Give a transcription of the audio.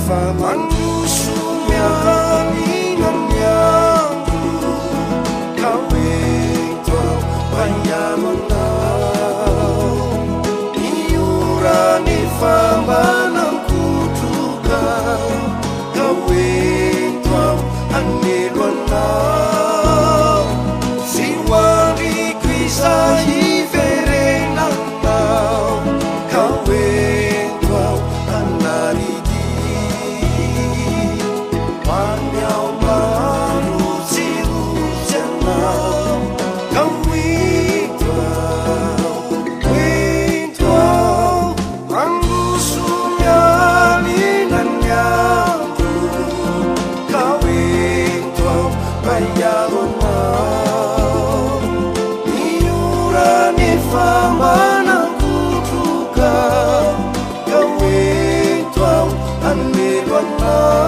Fa mandroso mialina ny andro ka hoento aho mba hiaro anao. Ny orana efa mba nankotroka. Ka hoento aho hanelo anao. Tsy ho andriko izay hiverenanao. Ka hoento aho hanaridia. Any aho mba harotsirotsy anao. Ka hoento aho, hoento aho, mandroso mialina ny andro ka hoento aho mba hiaro anao. Ny orana efa mba nankotroka ka hoento aho hanelo anao. Tsy ho andriko izay hiverenanao ka hoento aho hanaridia. Any aho mba harotsirotsy anao ka hoento aho, hoento aho, mandroso mialina ny andro ka hoento aho mba hiaro anao. Ny orana efa mba nankotroka ka hoento aho hanelo anao.